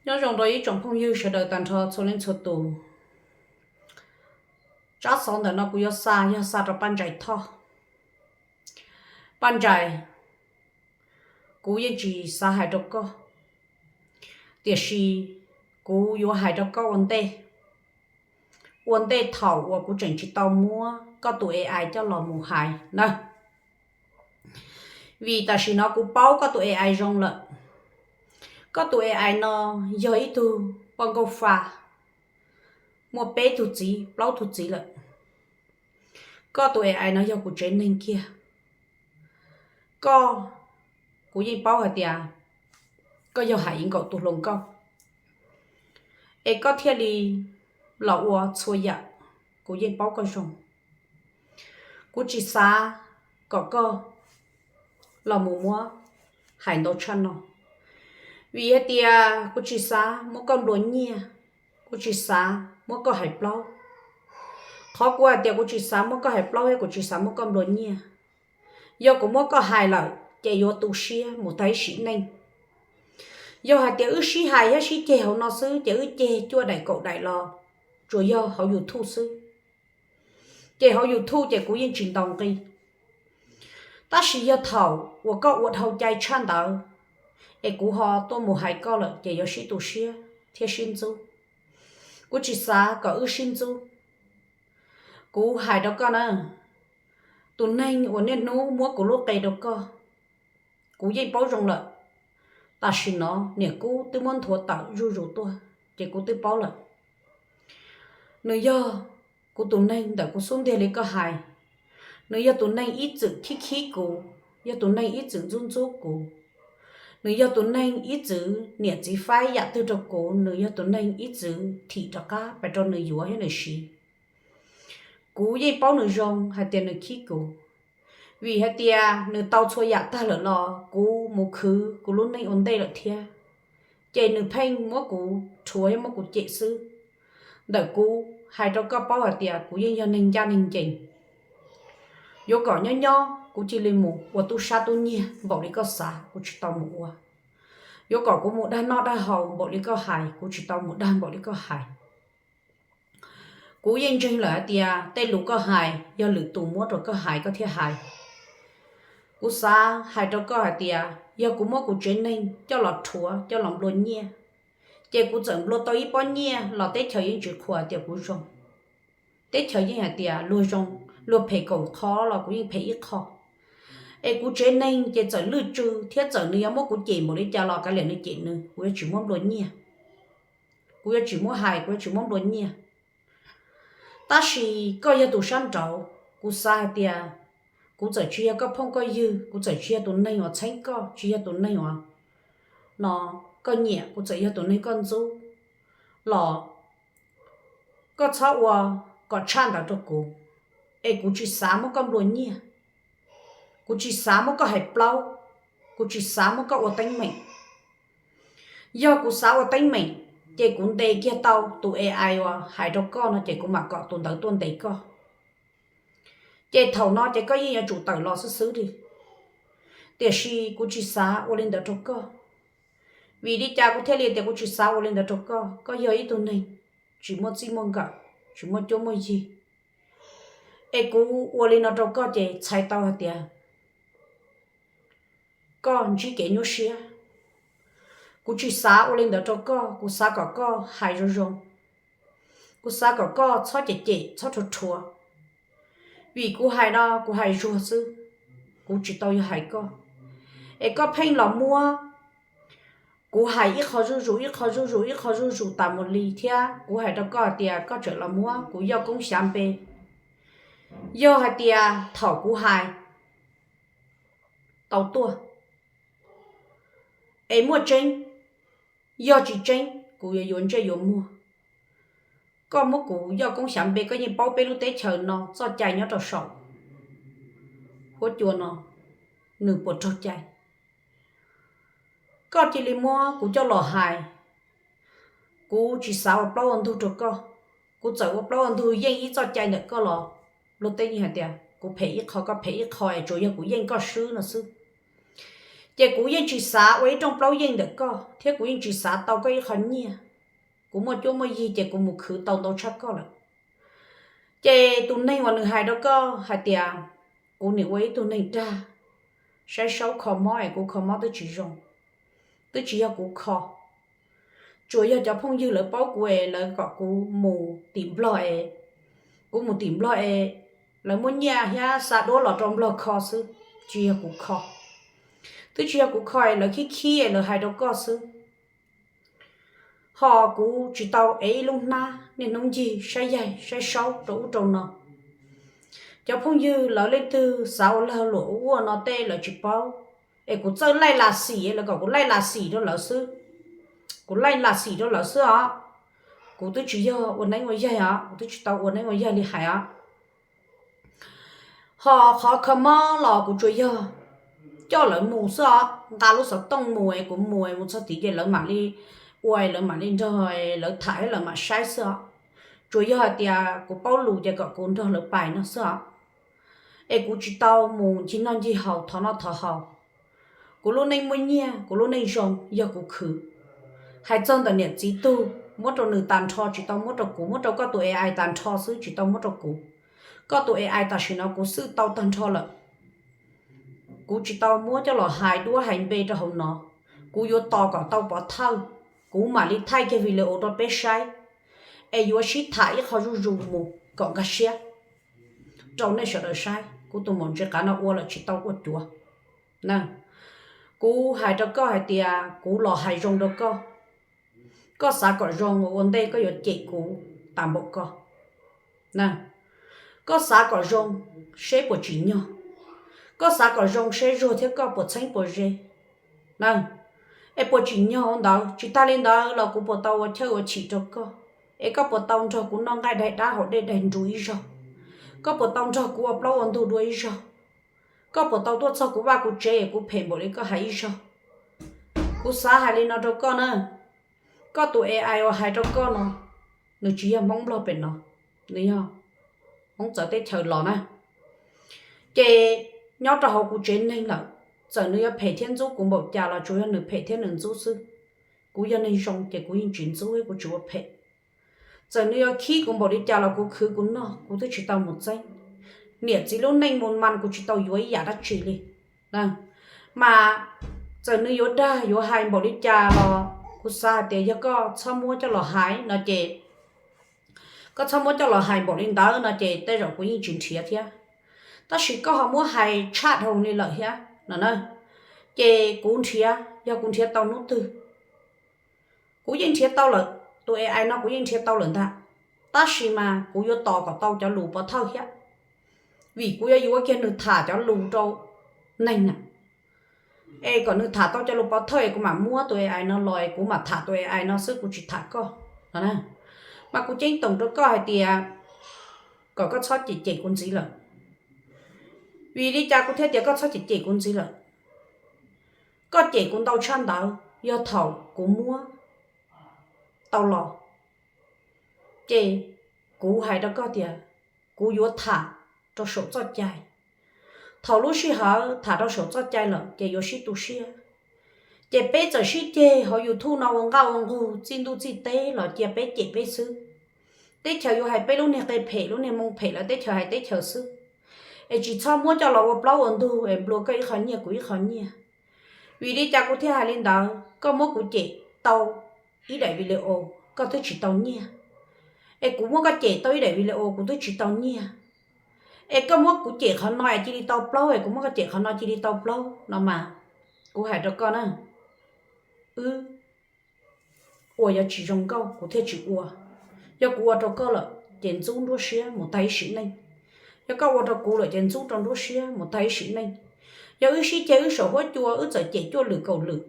Nyob zoo rau ib tsoom phooj ywg sawv daws tag nrho txhua leej txhua tus. Tsab xov ntawm no kuv yuav xa yog xa rau Paj Ntsais Thoj. Paj Ntsais, kuv yeej tsis xav hais rau koj, tiam sis kuv yuav hais rau koj ua ntej, ua ntej thaum uas kuv tseem tsis tau muab koj tus A I coj los mus hais na. Vim tam sim no kuv paub koj tus A I zoo lawm. Koj tus A I no yog ib tug poj nkauj fa, muaj peb tug txiv plaub tug txiv lawm. Koj tus A I no yog kuv tsev neeg kiag. Koj, kuv yeej paub hais tias koj yog Hais Ib Nkaus tus hluas nkauj, es koj thiaj li los ua txhua yam. Kuv yeej paub koj zoo. Kuv tsis xav kom koj los mus muab hais ntau tshaj no, vim hais tias kuv tsis xav muab koj nplua nyiaj, kuv tsis xav muab koj hais plaub. Qhov kuv hais tias kuv tsis xav muab koj hais plaub thiab kuv tsis xav muab koj nplua nyiaj, yog kuv muab koj hais lawm ces yuav tu siab mus tag ib sim neej. Yog hais tias wb sib hais thiab sib ceg hauv no xwb ces wb ceg cuaj daim kaum daim los tsuas yog hauv YouTube xwb. Ces hauv YouTube ces kuv yeej tsis ntaus nqi. Tab sis yog thaum uas koj ua dhau cai tshaj ntawd es kuv ho tuaj mus hais koj lawm ces yuav sib tu siab thiab sib ntxub. Kuv tsis xav kom wb sib ntxub. Kuv hais rau koj na, tus neeg uas niaj hnub muab kuv lub qe rau koj, kuv yeej paub zoo lawm. Tam sim no niam kub twb muab nthuav tawm zuj zus tuaj ces kuv twb paub lawm. Nws yog kuv tus neeg ntawm kuv xub ntiag li koj hais. Nws yog tus neeg ib txwm khib khib kuv, yog tus neeg ib txwm ntxub ntxub kuv. Nws yog tus neeg ib txwm niam txiv faib yam twg rau kuv, nws yog tus neeg ib txwm thim rov qab pes rau nws yuav thiab nws siv. Kuv yeej paub nws zoo hais tias nws khib kuv, vim hais tias nws tau txhua yam tag lawm los kuv mus khwv kuv lub neej ua ntej lawm thiab, ces nws pheej muab kuv rhuav thiab muab kuv cem xwb. Ntawm kuv hais rau koj paub hais tias kuv yeej yog neeg ncaj neeg ncees. Yuav kom nyob nyob kuv cia li mus ua tub sab tub nyiag npaum li koj xav, kuv tsis tau mus ua. Yuav kom kuv mus dag noj dag haus npaum li koj hais, kuv tsis tau mus dag npaum li koj hais. Kuv yeej ntseeg lawm hais tias tej lus koj hais yog lwm tus muab rau koj hais koj thiaj hais. Kuv xav hais rau koj hais tias yog kuv muab kuv tsev neeg coj los rhuav coj los nplua nyiaj, ces kuv txawm nplua tau ib pob nyiaj los teb chaws yeej tsis qhuas tias kuv zoo. Teb chaws yeej hais tias luag zoo, luag phem kaum qho los kuv yeej phem ib qho. Es kuv tsev neeg ces txawm lwj tsw thiab txawm nws yuav muab kuv cem npaum li cas los kav liam nws cem nws, kuv yuav tsis muab nplua nyiaj. Kuv yuav tsis muab hais, kuv yuav tsis muab nplua nyiaj. Tab sis koj yog tus sab nraud, kuv xav hais tias kuv txawm tsis yog koj phooj koj ywg, kuv txawm tsis yog tus neeg uas txheeb koj, tsis yog tus neeg uas no koj nyiam, kuv txawm yog tus neeg koj ntxub los koj txhob ua kom tshaj ntawd rau kuv. Es kuv tsis xav muab koj nplua nyiaj, kuv tsis xav muab koj hais plaub, kuv tsis xav muab koj ua teeb meem. Yog kuv xav ua teeb meem, ces kuv ntes kiag tau tus A I uas hais rau koj no ces kuv mam kom tus ntawd tuaj ntes koj. Ces thaum no ces koj yeej yuav tsum tawm los xwb xwb li. Tiam sis kuv tsis xav ua li ntawd rau koj. Vim li cas kuv thiaj li tias kuv tsis xav ua li ntawd rau koj? Koj yog ib tug neeg tsis muaj txij muaj nkawm, tsis muaj cuab muaj yig. Es kuv ua li no rau koj ces txhais tau hais tias koj ntsib kev nyuaj siab. Kuv tsis xav ua li ntawd rau koj, kuv xav kom koj hais zoo zoo. Kuv xav kom koj txhob cem cem, txhob rhuav rhuav. Vim kuv hais no kuv hais zuag xwb, kuv tsis tau yog hais koj. Es koj pheej los muab kuv hais ib qho zuj zus, ib qho zuj zus, ib qho zuj zus tas mus li thiab kuv hais rau koj hais tias koj tseem los muab kuv Yauj Koob xyav npe. Yog hais tias thaum kuv hais tau tuaj es muaj tseeb, yog tsis tseeb kuv yuav yuav ntsej yuav muag. Koj muab kuv Yauj Koob xyav npe, koj yeej paub peb lub teb chaws no txoj cai nyob rau saum huab cua no nws puas raug cai. Koj cia li muab kuv coj los hais. Kuv tsis xav ua plaub ua ntug rau koj. Kuv txawm ua plaub ua ntug yeej ib txoj cai ntawm koj los luag tej yeej hais tias kuv phem ib qho koj phem ib qho es tsuas yog kuv yeej koj swb no xwb. Ces kuv yeej tsis xav ua ib rooj plaub yeej ntawm koj thiab kuv yeej tsis xav tau koj ib qho nyiaj. Kuv muaj cuab muaj yig ces kuv mus khwv tau ntau tshaj koj lawm. Ces tus neeg uas nws hais rau koj hais tias kuv nim ua ib tug neeg dag, saib saub kho mob es kuv kho mob twb tsis zoo, twb tsis yog kuv kho. Tsuas yog cov phooj ywg lawv paub kuv es lawv kom kuv mus tim Nplog es, kuv mus tim Nplog es lawv muab nyiaj thiab xa duab los rau Nplog kho xwb, tsis yog kuv kho. Twb tsis yog kuv kho es lawv khib khib es lawv hais rau koj xwb. Ho kuv tsis tau ev ib lub hnab niaj hnub ncig saib yaig saib saub rau ub rau no. Cov phooj ywg lawv leej twg xav ua lag luam ua ua no tej lawv tsis paub, es kuv txawj laij las xim, lawv kom kuv laij las xim rau lawv xwb. Kuv laij las xim rau lawv xwb os. Kuv twb tsis yog ua neeb ua yaig os, kuv twb tsis tau ua neeb ua yaig li hais os. Ho qhov kho mob los kuv tsuas yog coj lawv mus xwb os, nqa lub xov tooj mus es kuv mus es mus txog tid ces lawv mam li ua, lawv mam li nrog, lawv tham thiab lawv mam saib xwb os. Tsuas yog hais tias kuv paub lus ces kom kuv nrog lawv pais no xwb os. Es kuv tsis tau mus ncig noj ncig haus thov noj thov haus. Kuv lub neej muaj nyiaj, kuv lub neej zoo yog kuv khwv. Hais txog ntawm niam txiv tug, muab rau nws tag nrho, tsis tau muab rau kuv, muab rau koj tus A I tag nrho xwb, tsis tau muab rau kuv. Koj tus A I tam sim no kuv xwj tau tag nrho lawm. Kuv tsis tau muab coj los hais duab hais npe rau hauv no. Kuv yuav tos kom tau pov thawj, kuv mam li thaij kiag video rau peb saib, es yuav sib tham ib qho zuj zus mus kom nkag siab rau nej sawv daws saib. Kuv tus maum ntses qav no ua lawm tsis tau ua cuav. Kuv hais rau koj hais tias kuv los hais zoo rau koj. Koj xav kom zoo ua ntej koj yuav cem kuv tas npaum ko. Koj xav kom zoo seb puas tsim nyog. Koj xav kom zoo seb Zuag thiab koj puas txheeb puas ze. Es puas tsim nyog ua ntawd, tsis tag li ntawd los kuv puas tau ua chawj ua chim rau koj, es koj puas tau nrog kuv noj nqaij daig dab haus dej daig nrus ib zaug, koj puas tau nrog kuv ua plaub ua ntug dua ib zaug, koj puas tau tuaj txog kuv vaj kuv tsev es kuv phem npaum li koj hais ib zaug. Kuv xav hais li no rau koj na, koj tus A I uas hais rau koj no, nws tsis yog Hmoob Nplog pem no, nws yog Hmoob txawv teb chaws los na. Ces nyob rau hauv kuv tsev neeg lawm, txawm nws yuav phem thiab ntxub kuv npaum cas los tsuas yog nws phem thiab nws ntxub xwb. Kuv yog neeg zoo ces kuv yeej tsis ntxub, kuv tsis ua phem. Txawm nws yuav khib kuv npaum li cas los kuv khwv kuv noj, kuv twb tsis tau mus txeeb. Niam txiv lub neej mus mas kuv tsis tau yuav ib yam dab tsi li. Mas txawm nws yuav dag yuav hais npaum li cas los kuv xav hais tias yog koj txhob muab coj los hais no ces, koj txhob muab coj los hais npaum li ntawd no ces tej zaum kuv yeej tsis nrhiav thiab. Tab sis koj ho muab hais tshaj dhau li lawm thiab no na, ces kuv nrhiav, yog kuv nrhiav tau hnub twg, kuv yeej nrhiav tau lawm, tus A I no kuv yeej nrhiav tau lawm ntag. Tab sis mas kuv yuav tos kom tau cov lus pov thawj thiab, vim kuv yuav yuav kiag nws tham cov lus rau neeg na. Es kom nws tham tau cov lus pov thawj es kuv mam muab tus A I no los es kuv mam tham tus A I no xwb, kuv tsis tham koj no na. Mas kuv ceeb toom rau koj hais tias kom koj txhob cem cem kuv ntxiv lawm. Vim li cas kuv thiaj tias koj txhob cem cem kuv ntxiv lawm? Koj cem kuv ntau tshaj ntawd yog thaum kuv muab tau los, ces kuv hais rau koj tias kuv yuav tham rau saum txoj cai. Thaum lub sij hawm tham rau saum txoj cai lawm ces yuav sib tu siab. Ces peb txawm sib ceg hauv YouTube no ua nqaj ua nqug txij ntuj txij teb los cia peb cem peb xwb. Teb chaws yuav hais peb lub niag qe phem, lub niag moo phem, lawv teb chaws hais teb chaws xwb. Es tsis txhob muab coj los ua plaub ua ntug es nplua koj ib qho nyiaj kuv ib qho nyiaj. Vim li cas kuv thiaj hais li ntawd? Koj muab kuv cem tau ib daim video, koj twb tsis tau nyiaj. Es kuv muab koj cem tau ib daim video, kuv twb tsis tau nyiaj. Es koj muab kuv cem qhov no es cia li tau plaub, es kuv muab koj cem qhov no cia li tau plaub no mas, kuv hais rau koj na, wb ua yuav tsis zoo nkauj kuv thiaj tsis ua. Yog kuv ua rau koj lawm ces ntxub nruab siab mus tag ib sim neej. Yog koj ua rau kuv lawm ces ntxub rau nruab siab mus tag ib sim neej. Yog wb sib ceg wb saum huab cua wb txawm cem cuaj lwm kaum lwm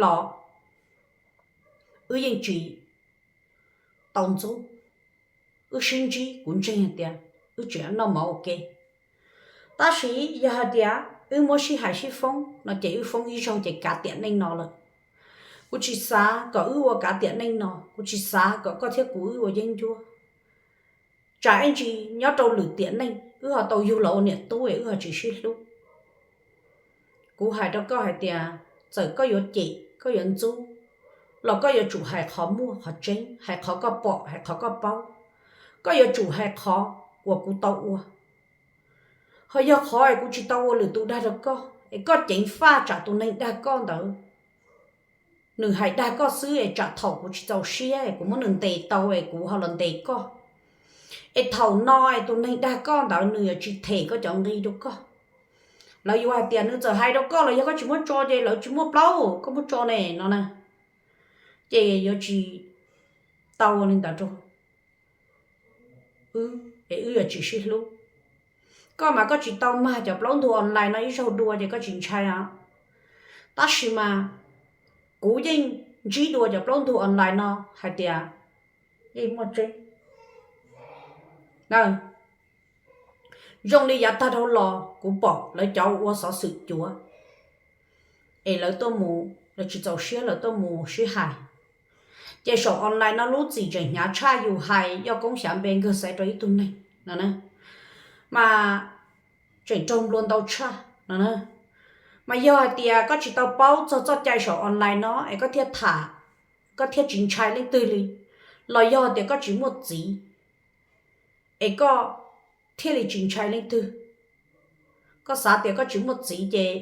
los wb yeej tsis tau ntxub. Wb sib ntsib kuv ntseeg hais tias wb tseem noj mov ua ke. Tab sis yog hais tias wb muab sib hais sib foob no ces wb foob ib zaug ces kav tiam neej no lawm. Kuv tsis xav kom wb ua kav tiam neej no, kuv tsis xav kom koj thiab kuv wb ua yeeb ncuab. Tsam ib ntsis nyob rau lwm tiam neej wb ho tau yug los ua niam tub es wb ho tsis sib hlub. Kuv hais rau koj hais tias txawm koj yuav cem koj yuav ntxub los koj yuav tsum hais qhov muaj qhov tseeb, hais qhov koj pom hais qhov koj paub. Koj yuav tsum hais qhov uas kuv tau ua. Ho yog qhov es kuv tsis tau ua lwm tus dag rau koj es koj ceev faj tsam tus neeg dag koj ntawd nws hais dag koj xwb es tsam thaum kuv tsis txaus siab es kuv muab nws ntes tau es kuv ho los ntes koj. Es thaum no es tus neeg dag koj ntawd nws yuav tsis them koj cov nqi rau koj. Lawv yuav hais tias nws txawm hais rau koj los yog koj tsis muab tso ces lawv tsis muaj plaub koj muab tso ne no na. Ces yuav tsis tau li ntawd rau wb es wb yuav tsis sib hlub. Koj mas koj tsis tau mag cov plaub ntug online no ib zaug dua ces koj tsis ntshai os. Tab sis mas kuv yeej ntsib dua cov plaub ntug online no hais tias yeej muaj tseeb. Zoo li yav tag dhau los kuv pom lawv cov ua xov xwm cuav es lawv tuaj mus, lawv tsis txaus siab lawv tuaj mus sib hais. Ces saum online no lub txim tseem hnyav tshaj yus hais yoj koob xyav npe nkawg xaiv rau ib tug neeg no na, mas tseem raug nplua ntau tshaj no na. Mas yog hais tias koj tsis tau paub txog txoj cai saum online no es koj thiaj tham, koj thiaj tsis ntshai leej twg li, los yog tias koj tsis muaj txiv es koj thiaj li tsis ntshai leej twg. Koj xav tias koj tsis muaj txiv ces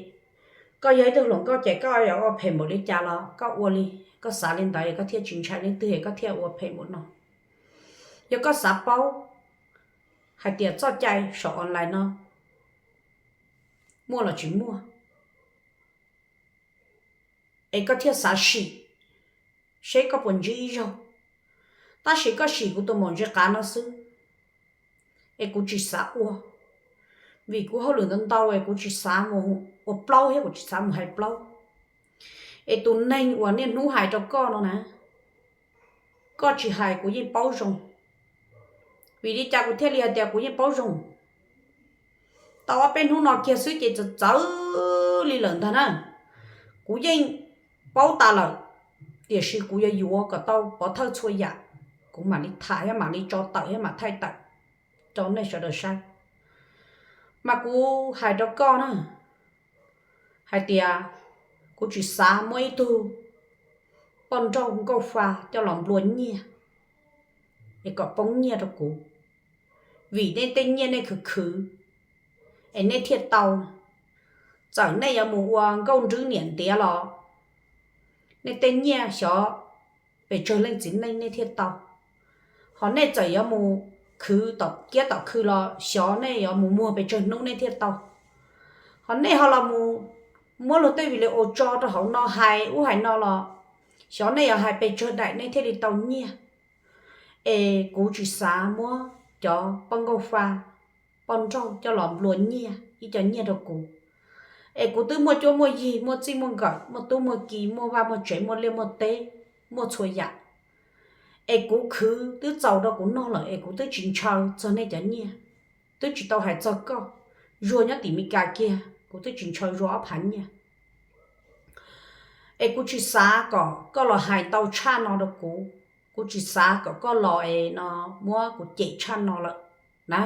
koj yog ib tug hluas nkauj ces koj yuav ua phem npaum li cas los koj ua li, koj xav li ntawd es koj thiaj tsis ntshai leej twg es koj thiaj ua phem npaum no. Yog koj xav paub hais tias txoj cai saum online no muaj los tsis muaj, es koj thiaj xav sim seb koj puas ntsib ib zaug. Tab sis koj sim kuv tus maum ntsis qav no xwb, es kuv tsis xav ua, vim kuv hauj lwm ntau ntau es kuv tsis xav mus ua plaub thiab kuv tsis xav mus hais plaub. Es tus neeg uas niaj hnub hais rau koj no na, koj tsis hais kuv yeej paub zoo. Vim li cas kuv thiaj li hais tias kuv yeej paub zoo? Tau ob peb hnub no kiag xwb ces txawv txawv li lawm ntag na. Kuv yeej paub tas lawm, tiam sis kuv yuav yuav kom tau pov thawj txhua yam, kuv mam li tham thiab mam li tso tawm thiab mam thaij tawm rau nej sawv daws saib. Mas kuv hais rau koj na, hais tias kuv tsis xav muab ib tug poj nrauj nkauj fa coj los nplua nyiaj es kom poob nyiaj rau kuv, vim nej tej nyiaj nej khwv khwv es nej thiaj tau. Txawm nej yuav mus ua nkauj nrwb niam ntiav los nej tej nyiaj xyov pes tsawg leej txiv neej nej thiaj tau. Ho nej txawm yuav mus khwv tom kiab tom khw los xyov nej yuav mus muag pes tsawg hnub nej thiaj tau. Ho nej ho los mus muab luag tej video tso rau hauv no hais ub hais no los xyov nej yuav hais pes tsawg daim nej thiaj li tau nyiaj. Es kuv tsis xav muab cov poj nkauj fa, poj nrauj coj los nplua nyiaj ib co nyiaj rau kuv. Es kuv twb muaj cuab muaj yig, muaj txij muaj nkawm, muaj tub muaj ki, muaj vaj muaj tsev, muaj liaj muaj teb, muaj txhua yam. Es kuv khwv twb txaus rau kuv noj lawm es kuv twb tsis ntshaw txog nej cov nyiaj. Twb tsis tau hais txog koj, Zuag nyob tim Meskas kiag kuv twb tsis ntshaw Zuag ob phav nyiaj. Es kuv tsis xav kom koj los hais ntau tshaj no rau kuv, kuv tsis xav kom koj los es no muab kuv cem tshaj no lawm na.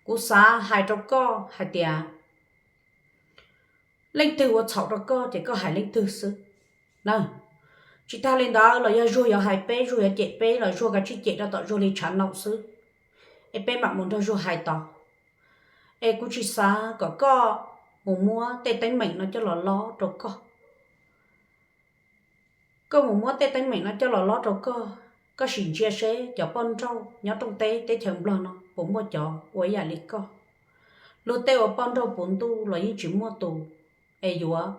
Kuv xav hais rau koj hais tias leej twg ua txhaum rau koj ces koj hais leej twg xwb na. Tsis tag li ntawd los yog Zuag yuav hais peb, Zuag yuav cem peb los Zuag kav tsij cem rau tom Zuag li tshav naum xwb, es peb mam mus nrog Zuag hais tod. Es kuv tsis xav kom koj mus muab tej teeb meem no coj los lob rau koj. Koj mus muab tej teeb meem no coj los lob rau koj, koj sim ntsia seb cov poj nrauj nyob rooj teb teb chaws Nplog no puas muaj cov ua ib yam li koj. Luag tej ua poj nrauj puv ntuj los yeej tsis muaj tus es yuav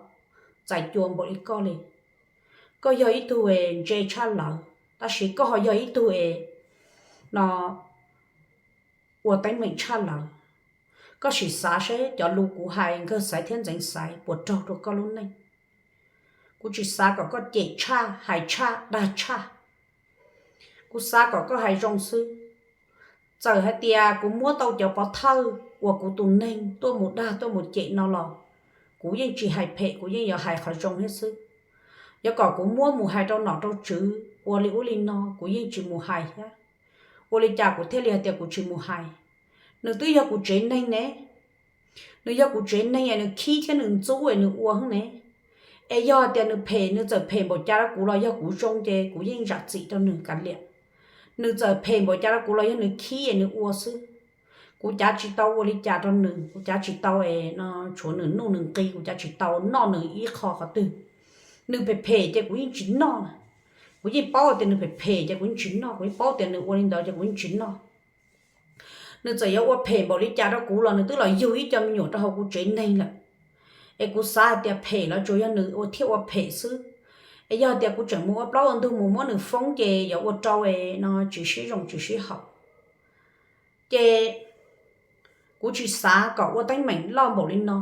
txais cua npaum li koj li. Koj yog ib tug es ntse tshaj lawv, tab sis koj ho yog ib tug es no ua teeb meem tshaj lawv. Koj sim xav seb cov lus kuv hais Nkawg Xaiv thiab Ntxeev Xaiv puas raug rau koj lub neej. Kuv tsis xav kom koj cem tshaj, hais tshaj, dag tshaj. Kuv xav kom koj hais zoo xwb. Txawm hais tias kuv muab tau cov pov thawj uas kuv tus neeg tuaj mus dag tuaj mus cem no los, kuv yeej tsis hais phem, kuv yeej yuav hais qhov zoo thiab xwb. Yuav kom kuv muab mus hais rau nom rau tswv ua li ub li no kuv yeej tsis mus hais thiab. Ua li cas kuv thiaj li hais tias kuv tsis mus hais? Nws twb yog kuv tsev neeg ne. Nws yog kuv tsev neeg es nws khib thiab nws ntxub es nws ua ne. Es yog tias nws phem, nws txawm phem npaum cas rau kuv los yog kuv zoo ces kuv yeej zam txim rau nws kav liam. Nws txawm phem npaum cas rau kuv los yog nws khib es nws ua xwb. Kuv cav tsis tau ua li cas rau nws, kuv cav tsis tau es no tshuav nws nuj nws nqi, kuv cav tsis tau noj nws ib qho qhov twg. Nws phem phem ces kuv yeej tsis noj. Kuv yeej paub tias nws phem phem ces kuv yeej tsis noj, kuv yeej paub tias nws ua li ntawd ces kuv yeej tsis noj. Nws txawm yuav ua phem npaum li cas rau kuv los nws twb los yug ib co me nyuam rau hauv kuv tsev neeg lawm. Es kuv xav hais tias phem los tsuas yog nws ua thiaj ua phem xwb. Es yog tias kuv tseem mus ua plaub ua ntug mus muab nws foob ces yuav ua rau es no tsis sib zoo tsis sib haum. Ces kuv tsis xav kom ua teeb meem loj npaum li no.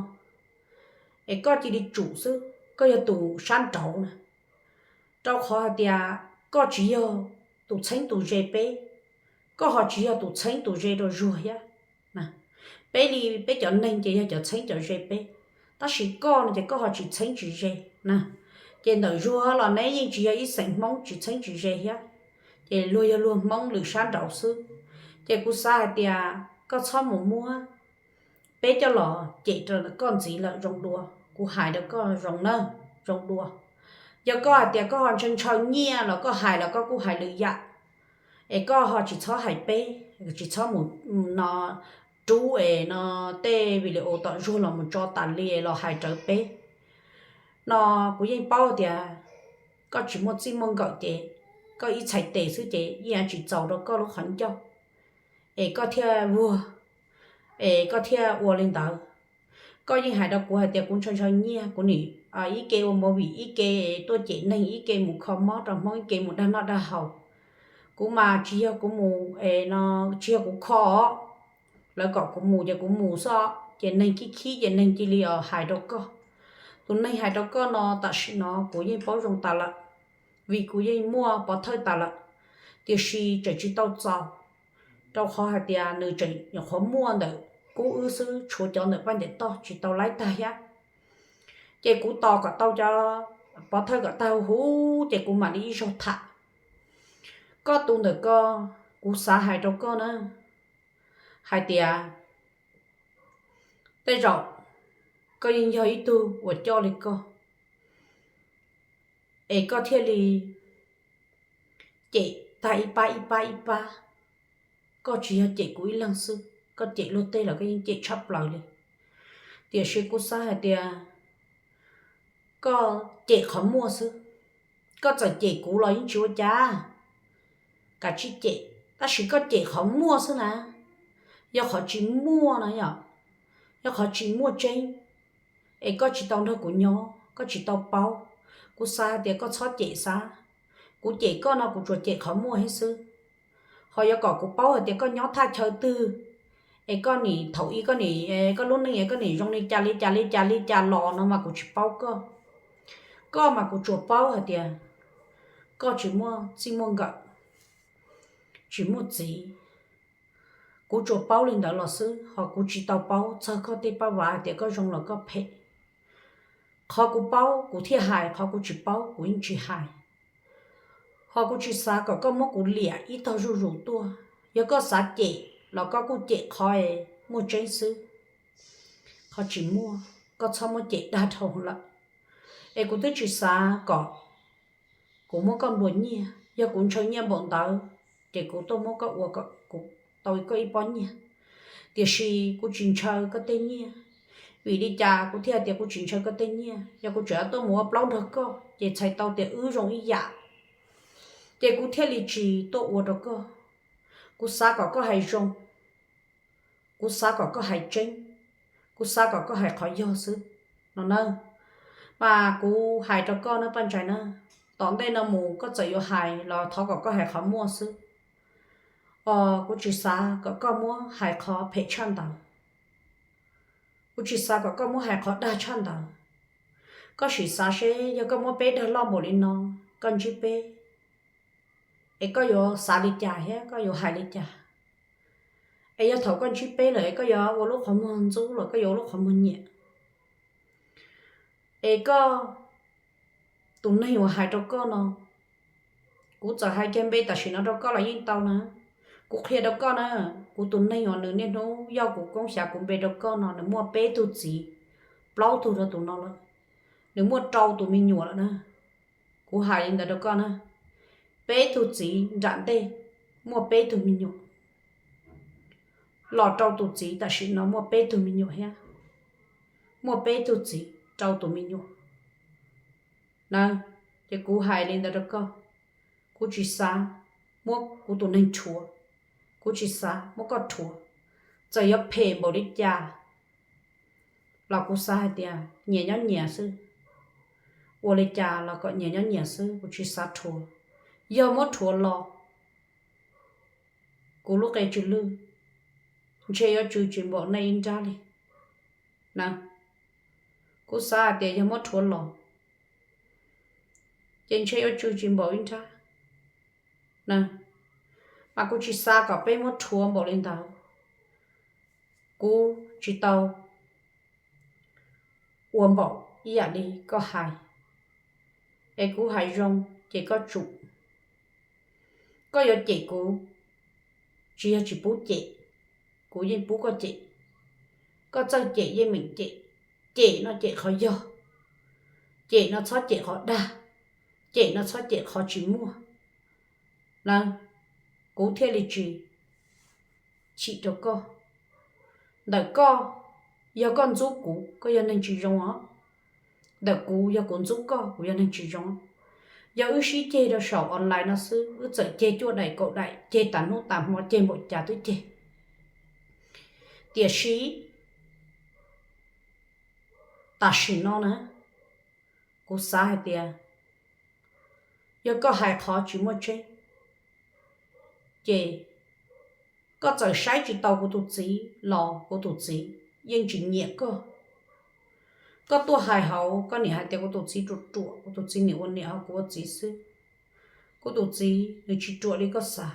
Es koj cia li tsum xwb, koj yog tus sab nraud na. Rau qhov hais tias koj tsis yog tus txheeb tus ze peb, koj ho tsis yog tus txheeb tus ze rau Zuag thiab. Peb li peb cov neeg ces yog cov txheeb cov ze peb, tab sis koj no ces koj ho tsis txheeb tsis ze na. Ces ntawm Zuag los neb yeej tsis yog ib xeem Hmoob tsis txheeb tsis ze thiab, ces luag yog luag Hmoob lwm sab nraud xwb. Ces kuv xav hais tias koj txhob mus muab peb coj los cem rau koj ntxiv lawm zoo dua. Kuv hais rau koj zoo na, zoo dua. Yog koj hais tias koj ho ntshaw ntshaw nyiaj los koj hais los koj kuj hais lwm yam, es koj ho tsis txhob hais peb, tsis txhob mus no rub es no tej video tom Zuag los mus tso tas li los hais rawv peb. No kuv yeej paub tias koj tsis muaj txij muaj nkawm ces koj ib txhais tes xwb ces yeej tsis txaus rau koj lub qhov ncauj, es koj thiaj vuag, es koj thiaj ua li ntawd. Koj yeej hais rau kuv hais tias kuv ntshaw ntshaw nyiaj, kuv nim ib ke ua movie ib ke tuaj cem neeg, ib ke mus kho mob rau Hmoob, ib ke mus dag noj dag haus. Kuv mas tsis yog kuv mus no, tsis yog kuv kho, lawv kom kuv mus ces kuv mus xwb, ces neeg khib khib ces neeg cia li os hais rau koj. Tus neeg hais rau koj no tam sim no kuv yeej paub zoo tas lawm, vim kuv yeej muaj pov thawj tas lawm, tiam sis tseem tsis tau txaus, rau qhov hais tias nws tseem nyuam qhuav muaj ntawm kub wb xwb, tshuav cov ntawm Paj Ntiam Toj tsis tau laib tag thiab. Ces kuv tos kom tau cov pov thawj kom tag huv ces kuv mam li ib zaug tham. Koj tus ntawm ko, kuv xav hais rau koj na, hais tias tej zaum koj yeej yog ib tug uas coj li koj, es koj thiaj li cem tag ib pab ib pab ib pab. Koj tsis yog cem kuv ib leeg xwb, koj cem luag tej los koj yeej cem tshaj plaws li. Tiam sis kuv xav hais tias koj cem qhov muaj xwb, koj txawm cem kuv los yeej tsis ua cas, kav tsij cem, tab sis koj cem qhov muaj xwb na. Yog qhov tsis muaj no yom, yog qhov tsis muaj tseeb, es koj tsis tau nrog kuv nyob koj tsis tau paub. Kuv xav hais tias koj txhob cem xav, kuv cem koj no kuv tsuas cem qhov muaj thiab xwb. Ho yuav kom kuv paub hais tias koj nyob thaj chaw twg, es koj nim thaum ub koj nim, koj lub neej es koj nim zoo li cas li cas li cas li cas los no mas kuv tsis paub koj. Koj mas kuv tsuas paub hais tias koj tsis muaj txij muaj nkawm, tsis muaj txiv. Kuv tsuas paub li ntawd los xwb, ho kuv tsis tau paub txog koj tej paj vav hais tias koj zoo los koj phem. Qhov kuv paub kuv thiaj hais, qhov kuv tsis paub kuv yeej tsis hais. Ho kuv tsis xav kom koj muab kuv liam ib tog zuj zus tuaj. Yog koj xav cem los koj kuj cem qhov muaj tseeb xwb, qhov tsis muaj koj txhob muab cem dag dhau lawm. Es kuv twb tsis xav kom kuv muab koj nplua nyiaj, yog kuv ntshaw nyiaj npaum ntawd ces kuv tuaj muab koj ua kom kuv tau koj ib pob nyiaj. Tiam sis kuv tsis ntshaw koj tej nyiaj. Vim li cas kuv thiaj hais tias kuv tsis ntshaw koj tej nyiaj? Yog kuv tseem tuaj mus ua plaub nrog koj ces txhais tau tias wb zoo ib yam, ces kuv thiaj li tsis tuaj ua rau koj. Kuv xav kom koj hais zoo, kuv xav kom koj hais tseeb, kuv xav kom koj hais qhov yog xwb no na. Mas kuv hais rau koj na Paj Ntsais na, tom ntej no mus koj txawm yuav hais los thov kom koj hais qhov muaj xwb. Os, kuv tsis xav kom koj muab hais qhov phem tshaj ntawd. Kuv tsis xav kom koj muab hais qhov dag tshaj ntawd. Koj sim xav seb yog koj muab peb dag loj npaum li no, koj ntsib peb, es koj yuav xav li cas thiab koj yuav hais li cas? Es yog thaum koj ntsib peb lawm es koj yuav ua lub qhov muag ntxub los koj yuav ua lub qhov muag nyiam? Es koj, tus neeg uas hais rau koj no, kuv txawm hais kiag npe tam sim no rau koj los yeej tau na. Kuv qhia rau koj na, Kuv tus neeg uas nws niaj hnub yoj kuv koob xyav kuv npe rau koj no, nws muaj peb tug txiv, plaub tug rau tus no lawm. Nws muaj rau tus me nyuam lawm na. Kuv hais li ntawd rau koj na, peb tug txiv nram ntej muaj peb tug me nyuam, los rau tus txiv tam sim no muaj peb tug me nyuam thiab, muaj peb tug txiv rau tus me nyuam na. Ces kuv hais li ntawd rau koj, kuv tsis xav muab kuv tus neeg rhuav, kuv tsis xav muab koj rhuav. Txawm yuav phem npaum li cas los kuv xav hais tias nyias nyob nyias xwb. Ua li cas los kom nyias nyob nyias xwb, kuv tsis xav rhuav. Yog muab rhuav los, kuv lub qe tsw lwj, ntshe yuav tsw tsis npaum nej ib nrab li na. Kuv xav hais tias yog muab rhuav los, ces ntshe yuav tsw tsis npaum ib nrab na. Mas kuv tsis xav kom peb muab rhuav npaum li ntawd. Kuv tsis tau ua npaum ib yam li koj hais, es kuv hais zoo ces koj tsum. Koj yuav cem kuv, tsis yog tsis pub cem, kuv yeej pub koj cem. Koj txawj cem yeej meem cem. Cem no cem qhov yog, cem no txhob cem qhov dag, cem no txhob cem qhov tsis muaj na. Kuv thiaj li tsis chim rau koj. Ntawm koj, yog koj ntxub kuv, koj yog neeg tsis zoo os. Ntawm kuv, yog kuv ntxub koj, kuv yog neeg tsis zoo. Yog wb sib ceg rau saum online no xwb, wb txawm ceg cuaj daim kaum daim, ceg tas hnub tas hmo, ceg npaum cas twb ceg. Tiam sis tam sim no na, kuv xav hais tias yog koj hais qhov tsis muaj tseeb, ces koj txawm saib tsis taus kuv tus txiv los kuv tus txiv yeej tsis nyiam koj. Koj tuaj hais hauv, koj niam hais tias kuv tus txiv ruam ruam, kuv tus txiv niam ua niam ho kuv ua txiv xwb. Kuv tus txiv nws tsis ruam li koj xav.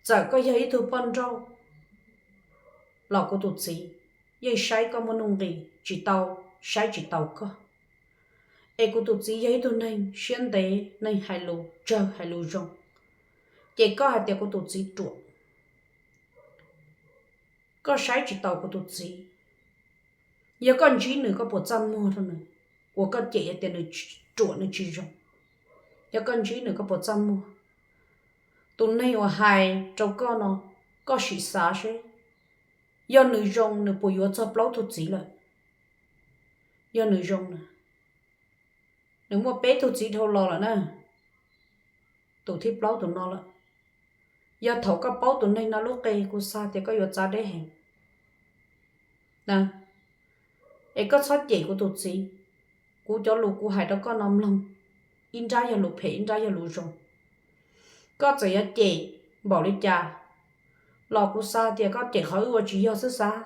Txawm koj yog ib tug poj nrauj los kuv tus txiv yeej saib koj muaj nuj nqis tsis tau, saib tsis taus koj. Es kuv tus txiv yog ib tug neeg siab ntev, neeg hais lus tsawg hais lus zoo. Ces koj hais tias kuv tus txiv ruam, koj saib tsis taus kuv tus txiv. Yog koj ntsib nws koj puas txaj muag rau nws, uas koj cem hais tias nws ruam nws tsis zoo? Yog koj ntsib nws koj puas txaj muag? Tus neeg uas hais rau koj no, koj sim xav seb, yog nws zoo nws puas yuav txog plaub tug txiv lawm? Yog nws zoo na, nws muaj peb tug txiv dhau los lawm na. Tus thib plaub tus no lawm. Yog thaum koj paub tus neeg no lub qe kuv xav tias koj yuav txav deb heev. Es koj txhob cem kuv tus txiv. Kuv cov lus kuv hais rau koj no mloog, ib nrab yog lus phem ib nrab yog lus zoo. Koj txawm yuav cem npaum li cas los kuv xav tias koj cem qhov wb ua tsis yog xwb xav.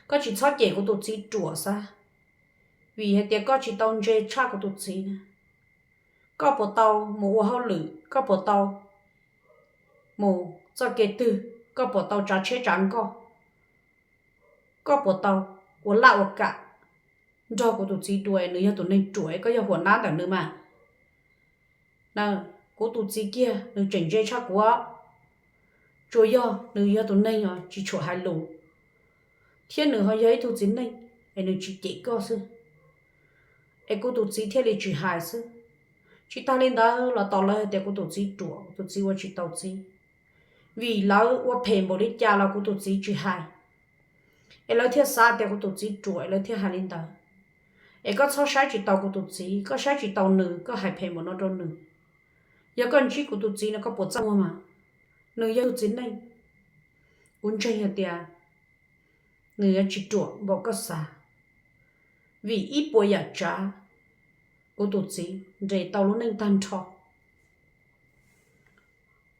Koj tsis txhob cem kuv tus txiv ruam xav, vim hais tias koj tsis tau ntse tshaj kuv tus txiv na. Koj puas tau mus ua hauj lwm, koj puas tau mus txoj kev twg, koj puas tau tsav tsheb tsav nkoj, koj puas tau ua laj ua kam nrog kuv tus txiv dua? Nws yog tus neeg ruam, koj yog huam nab ntawm nws mas. Kuv tus txiv kiag nws tseem ntse tshaj kuv. Tsuas yog nws yog tus neeg tsis tshua hais lus, thiab nws ho yog ib tug txiv neej es nws tsis cem koj xwb, es kuv tus txiv thiaj li tsis hais xwb. Tsis tag li ntawd los tos lawv hais tias kuv tus txiv ruam, kuv tus txiv ua tsis tau txiv, vim lawv ua phem npaum li cas los kuv tus txiv tsis hais, es lawv thiaj xav tias kuv tus txiv ruam es lawv thiaj hais li ntawd. Es koj txhob saib tsis taus kuv tus txiv, koj saib tsis taus nws koj hais phem npaum no rau nws. Yog koj ntsib kuv tus txiv no koj puas txaj muag mas? Nws yog tus txiv neej, kuv ntseeg hais tias nws yuav tsis ruam npaum koj xav, vim ib puas yam tsav kuv tus txiv nres tau lub neej tag nrho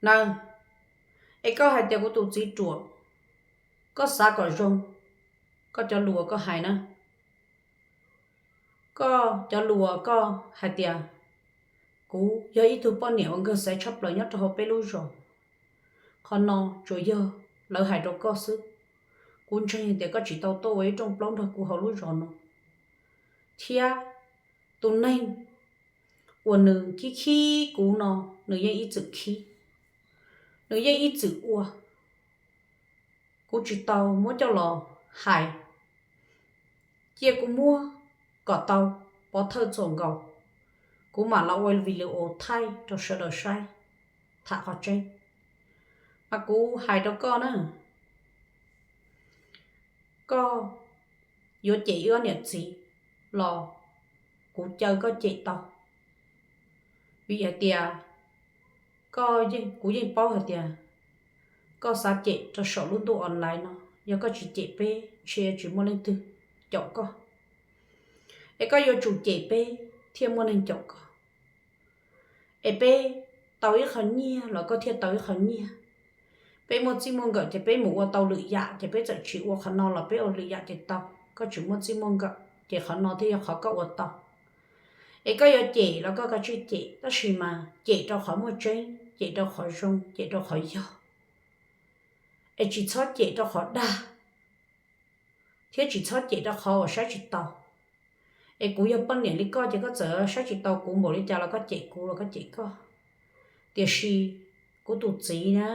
na. Es koj hais tias kuv tus txiv ruam, koj xav kom zoo, koj cov lus uas koj hais na, koj cov lus uas koj hais tias kuv yog ib tug poj niam uas nkawg xaiv tshaj plaws nyob rau hauv peb lub zos, qhov no tsuas yog lawv hais rau koj xwb. Kuv ntseeg tias koj tsis tau tuaj ua ib rooj plaub nrog kuv hauv lub zos no, thiab tus neeg uas nws khib khib kuv no, nws yeej ib txwm khib, nws yeej ib txwm ua. kuv tsis tau muab coj los hais. Cia kuv muab kom tau pov thawj txuas nkaus, kuv mam los ua video thaij rau sawv daws saib. Tham qhov tseeb, mas kuv hais rau koj na, koj yuav cem wb ob niam txiv los kuv caw koj cem tau, vim hais tias koj, kuv yeej paub hais tias koj xav cem rau saum lub ntuj online no, yog koj tsis cem peb ntshe tsis muaj leej twg caum koj. Es koj yuav tsum cem peb thiaj muaj neeg caum koj. Es peb tau ib qho nyiaj los koj thiaj tau ib qho nyiaj. Peb muaj txij muaj nkawm ces peb mus ua tau lwm yam, ces peb txawm tsis ua qhov no los peb ua lwm yam ces tau. Koj tsis muaj txij muaj nkawm ces qhov no thiaj yog qhov koj ua tau. Es koj yuav cem los koj kav tsij cem, tab sis mas cem rau qhov muaj tseeb, cem rau qhov zoo, cem rau qhov yog. Es tsis txhob cem rau qhov dag, thiab tsis txhob cem rau qhov uas saib tsis tau. Es kuv yog poj niam li koj ces koj txawm saib tsis tau kuv npaum li cas los koj cem kuv los koj cem koj. Tiam sis kuv tus txiv na,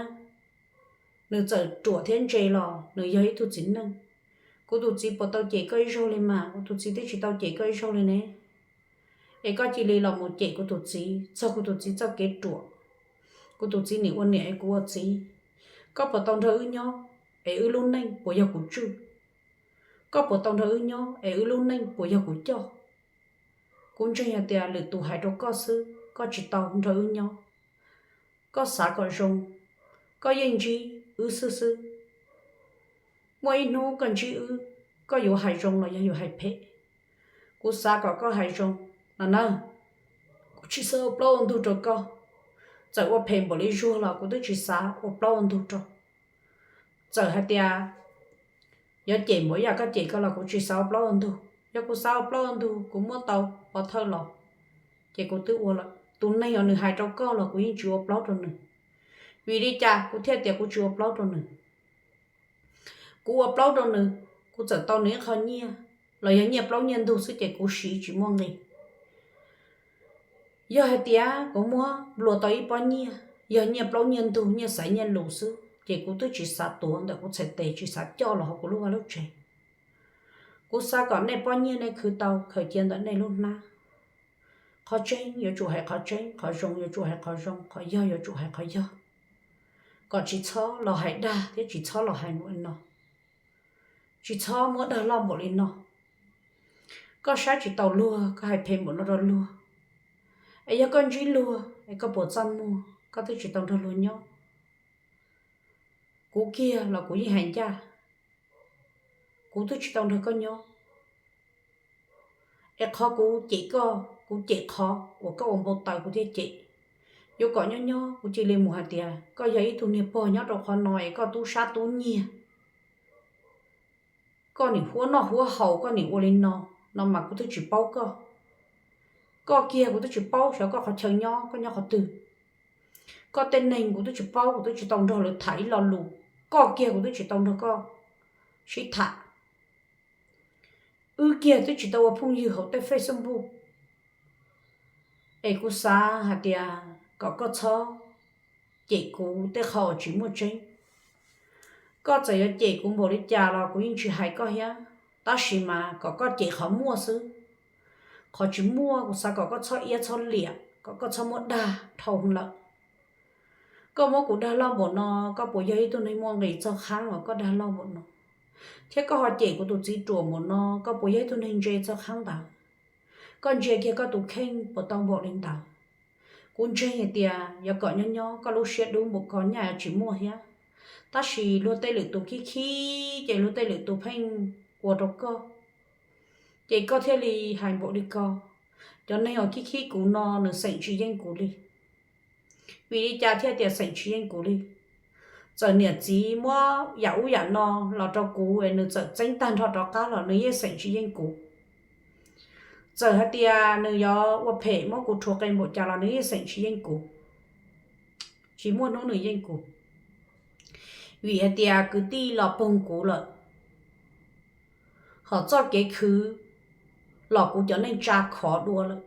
nws txawm ruam thiab ntse los nws yog ib tug txiv neej. Kuv tus txiv puas tau cem koj ib zaug li mas? Kuv tus txiv twb tsis tau cem koj ib zaug li ne. Es koj cia li los mus cem kuv tus txiv txog kuv tus txiv txoj kev ruam. Kuv tus txiv nim ua niam es kuv ua txiv. Koj puas tau nrog wb nyob es wb lub neej puas yog kuv tswj? Koj puas tau nrog wb nyob es wb lub neej puas yog kuv coj? Kuv ntseeg hais tias lwm tus hais rau koj xwb, koj tsis tau nrog wb nyob. Koj xav kom zoo, koj yeej ntsib wb xwb xwb. Muaj ib hnub koj ntsib wb, koj yuav hais zoo los yog yuav hais phem? Kuv xav kom koj hais zoo no na. Kuv tsis xav ua plaub ua ntug rau koj. Txawm ua phem npaum li zuag los kuv twb tsis xav ua plaub ua ntug rau. Txawm hais tias yuav cem npaum yam koj cem koj los kuv tsis xav ua plaub ua ntug. Yog kuv xav ua plaub ua ntug kuv muab tau pov thawj los, ces kuv twb ua lawm. Tus neeg uas nws hais rau koj los kuv yeej tsis ua plaub rau nws. Vim li cas kuv thiaj tias kuv tsis ua plaub rau nws? Kuv ua plaub rau nws, kuv txawm tau nws ib qho nyiaj los yog nyiaj plaub nyiaj ntug xwb ces kuv siv tsis muaj nqis. Yog hais tias kuv muab nplua tau ib pob nyiaj, yog nyiaj plaub nyiaj ntug, nyiaj xaiv nyiaj lus xwb ces kuv twb tsis xav tuav ntawm kuv txhais tes, tsis xav coj los hauv kuv lub vaj lub tsev. Kuv xav kom nej pob nyiaj nej khwv tau khaws cia ntawm nej lub hnab. Qhov tseeb yuav tsum hais qhov tseeb, qhov zoo yuav tsum hais qhov zoo, qhov yog yuav tsum hais qhov yog. Kom tsis txhob los hais dag thiab tsis txhob los hais npaum li no. Tsis txhob muab dag loj npaum li no. Koj saib tsis taus luag, koj hais phem npaum no rau luag. Es yog koj ntsib luag es koj puas txaj muag? Koj twb tsis tau nrog luag nyob. Kuv kiag los kuv yeej hais ncaj, kuv twb tsis tau nrog koj nyob. Es qhov kuv cem koj, kuv cem qhov uas koj ua npau taws kuv thiaj cem. Yuav kom nyob nyob kuv cia li mus hais tias koj yog ib tug niag pog nyob rau qhov no es koj tub sab tub nyiag, koj nim huab noj huab haus, koj nim ua li no, no mas kuv twb tsis paub koj. Koj kiag kuv twb tsis paub xyov koj qhov chaw nyob, koj nyob qhov twg. Koj tej neeg kuv twb tsis paub, kuv twb tsis tau nrog lawv tham ib lo lus. Koj kiag kuv twb tsis tau nrog koj sib tham. Wb kiag twb tsis tau ua phooj ywg hauv tej Facebook. Es kuv xav hais tias kom koj txhob cem kuv tej qho uas tsis muaj tseeb. Koj txawm yuav cem kuv npaum li cas los kuv yeej tsis hais koj thiab, tab sis mas kom koj cem qhov muaj xwb. Qhov tsis muaj kuv xav kom koj txhob iab txhob liam, kom koj txhob muab dag dhau lawm. Koj muab kuv dag loj npaum no, koj puas yog ib tug neeg muaj nqis txog qhab uas koj dag loj npaum no? Thiab koj ho cem kuv tus txiv ruam npaum no, koj puas yog ib tug neeg ntse txog qhab ntawd? Koj ntsia kiag koj tus kheej puas tau npaum li ntawd? Kuv ntseeg hais tias yuav kom nyob nyob koj lub siab dub npaum ko nyaj tsis muaj thiab, tab sis luag tej lwm tus khib khib ces luag tej lwm tus pheej ua rau koj, ces koj thiaj li hais npaum li ko. Cov neeg uas khib khib kuv no nws xeem tsis yeej kuv li. Vim li cas thiaj tias xeem tsis yeej kuv li? Txawm niam txiv muab yam ub yam no los rau kuv es nws txawm txeeb tag nrho rov qab los nws yeej xeem tsis yeej kuv. Txawm hais tias nws yuav ua phem muab kuv rhuav qe npaum cas los nws yeej xeem tsis yeej kuv. Tsis muaj hnub nws yeej kuv, vim hais tias kwv tij los poog kuv lawm, hom txoj kev khwv los kuv cov neej tsa khov dua lawm.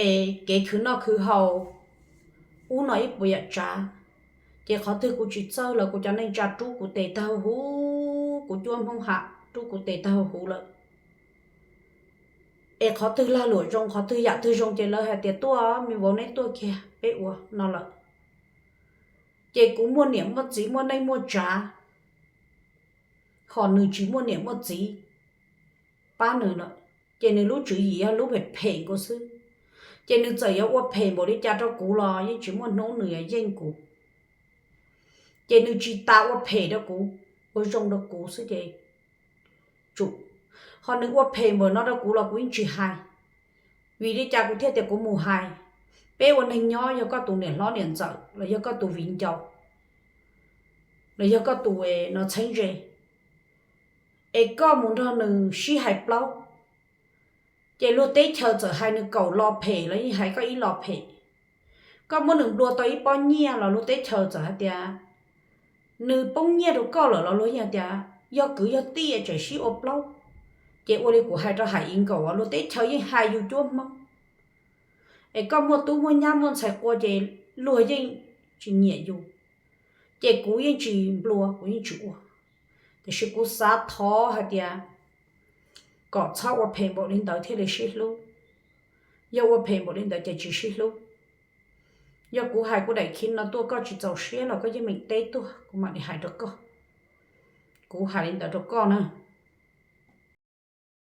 Es kev khwv noj khwv haus, ub no ib puas yam tsav, Ces qhov twg kuv tsis txawj los kuv cov neej tsa rub kuv tes tag huv, kuv cuab Hmoob ham rub kuv tes tag huv lawm. Es qhov twg lag luam zoo, qhov twg yam twg zoo ces lawv hais tias tuaj, me vauv neb tuaj kiag peb ua no lawm. Ces kuv muaj niam muaj txiv muaj neej muaj tsav, ho nws tsis muaj niam muaj txiv pab nws lawm, ces nws lub tswv yim yog lub phem phem nkaus xwb. Ces nws txawm yuav ua phem npaum li cas rau kuv los yeej tsis muaj hnub nws yuav yeej kuv. Ces nws tsis tas ua phem rau kuv, ua zoo rau kuv xwb ces tsum. Ho nws ua phem npaum no rau kuv los kuv yeej tsis hais. Vim li cas kuv thiaj tias kuv mus hais? Peb ua neeg nyob, yog koj tus niam hlob niam ntxawm los yog koj tus viv ncaus los yog koj tus no txheeb ze, es koj mus nrog nws sib hais plaub, ces luag teb chaws txawm hais nws kaum lo phem los yeej hais koj ib lo phem. Koj muab nws nplua tau ib pob nyiaj los luag teb chaws txawm hais tias nws poob nyiaj rau koj lawm los luag yeej hais tias yog kwv yog tij tseem sib ua plaub. Ces ua li kuv hais rau Hais Ib nkaus, luag teb chaws yeej hais yus cuab Hmoob. Es koj muaj tub muaj nyab muaj ntxhais qua ces luag yeej tsis nyiam yus. Ces kuv yeej tsis nplua, kuv yeej tsis ua. Tiam sis kuv xav thov hais tias kom txhob ua phem npaum li ntawd thiaj li sib hlub. Yog ua phem npaum li ntawd ces tsis sib hlub. Yog kuv hais kuv daim khi no tuaj koj tsis txaus siab los koj yeej meem teb tuaj kuv mam li hais rau koj. Kuv hais li ntawd rau koj na.